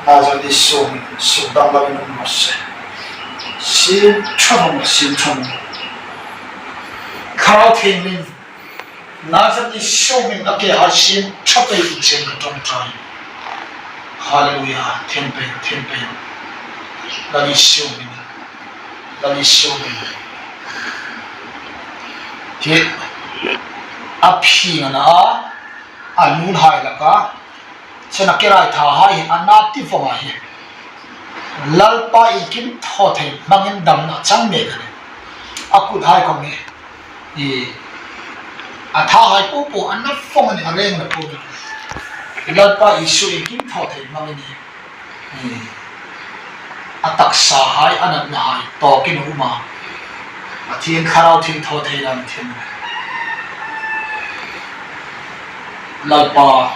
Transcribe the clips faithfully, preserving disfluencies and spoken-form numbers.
Nazareth Isu hmingin sukdam lamin um raw se. Siem ṭha vong, siem ṭha vong. Thlarau Thienghlim, Nazareth Isu hmingin a kehai siem ṭha pei dingin ka ṭawngṭai. Hallelujah. Thiem pei, thiem pei. Lal Isu hmingin. Lal Isu hmingin. Hi a phing a na a, a nun hai laka. Chun a kerai thahai hi a na ti vong a hi. Lalpa iengkim thaw thei hmangin damna chang mek a nih. A kuthai khom hi. I, a thahai po po a na vong a nih, a reng na po. Lalpa Isu iengkim thaw thei hmangin hi. I, a taksahai, a natnahai tawkin a um a. Pathien Thlarau Thienghlim thaw thei dan thiem. Lalpa,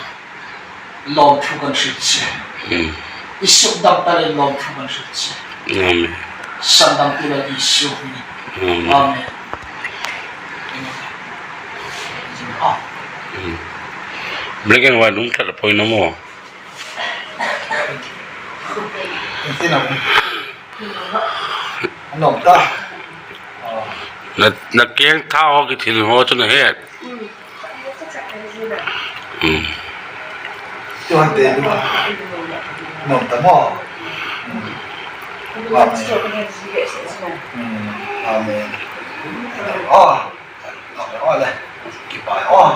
lawmthu kan hrilh che. Hmm. I sukdam ta le lawmthu kan hrilh che. Amen. Sandamtu Lal Isu hmingin. Amen. Amen. Ah. Hmm. Black and white um tlat a poi na maw. Ti na. An awm ta. Na, na keng tha ho ki thil ho chu na het. Hmm. Tuhan te ni ma. Nom ta mo. Hmm. Amen. Hmm. Amen. Ah. Amen. Ole. Kipai. Oh.